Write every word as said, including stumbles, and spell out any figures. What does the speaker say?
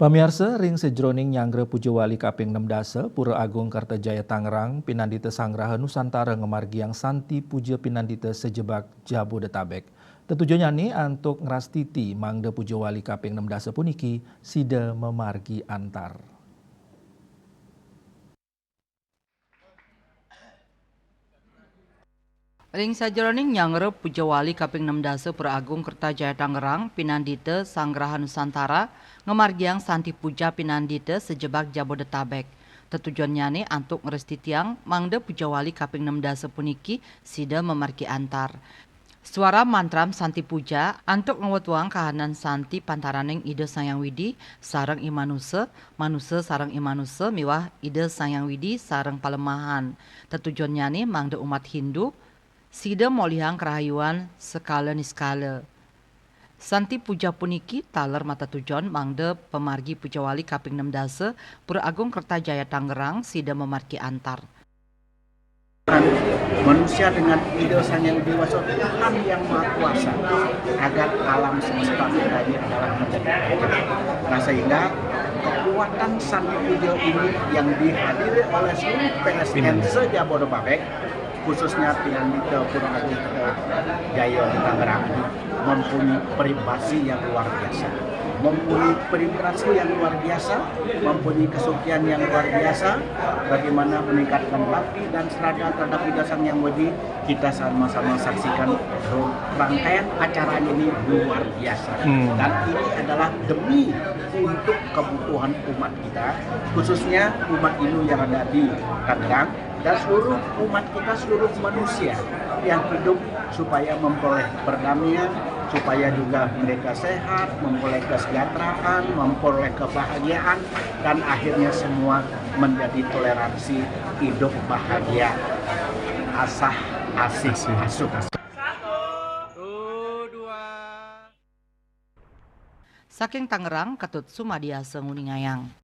Pamiarsa, ring sajeroning nyanggra puja wali kaping enam dasa Pura Agung Kertajaya Tangerang, pinandita Sanggraha Nusantara ngamargiang santi puja pinandita sajebag Jabodetabek. Tetujonnyane antuk ngrastiti mangda puja wali kaping enam dasa puniki sida mamargi antar. Ring sajeroning nyanggra puja wali kaping enam dasa Pura Agung Kertajaya Tangerang, pinandita Sanggraha Nusantara ngamargiang santi puja pinandita sajebag Jabodetabek. Tetujonnyane antuk ngrastitiang mangda puja wali kaping enam dasa puniki sida mamargi antar. Suara mantram santi puja antuk ngwetuang kahanan santi pantaraning Ida Sang Hyang Widi sareng i manusa, manusa sareng i manusa miwah Ida Sang Hyang Widi sareng palemahan. Tetujonnyane mangda umat Hindu sida molihang karahayuan sekala niskala. Santi puja puniki taler matetujon mangda pamargi puja wali kaping enam dasa Pura Agung Kertajaya Tangerang sida mamargi antar. Manusia dengan Ida Sang Hyang Dewa Tuhan yang Maha Kuasa, agar alam semesta kita ini adalah menjadi baik. Nah, sehingga kekuatan santi puja ini yang dihadiri oleh seluruh P S N se-Jabodetabek, khususnya pinandita Pura Agung Jaya di Tangerang ini, mempunyai privasi yang luar biasa, mempunyai privasi yang luar biasa, mempunyai kesucian yang luar biasa. Bagaimana meningkatkan bakti dan serada terhadap Ida Sang Hyang Widi, kita sama-sama saksikan ro-, rangkaian acara ini luar biasa. Hmm. Dan ini adalah demi untuk kebutuhan umat kita, khususnya umat Hindu yang ada di Tangerang, dan seluruh umat kita, seluruh manusia yang hidup supaya memperoleh perdamaian, supaya juga mereka sehat, memperoleh kesejahteraan, memperoleh kebahagiaan, dan akhirnya semua menjadi toleransi hidup bahagia, asah asih asuh. Saking Tangerang, Ketut Sumadia nguningayang.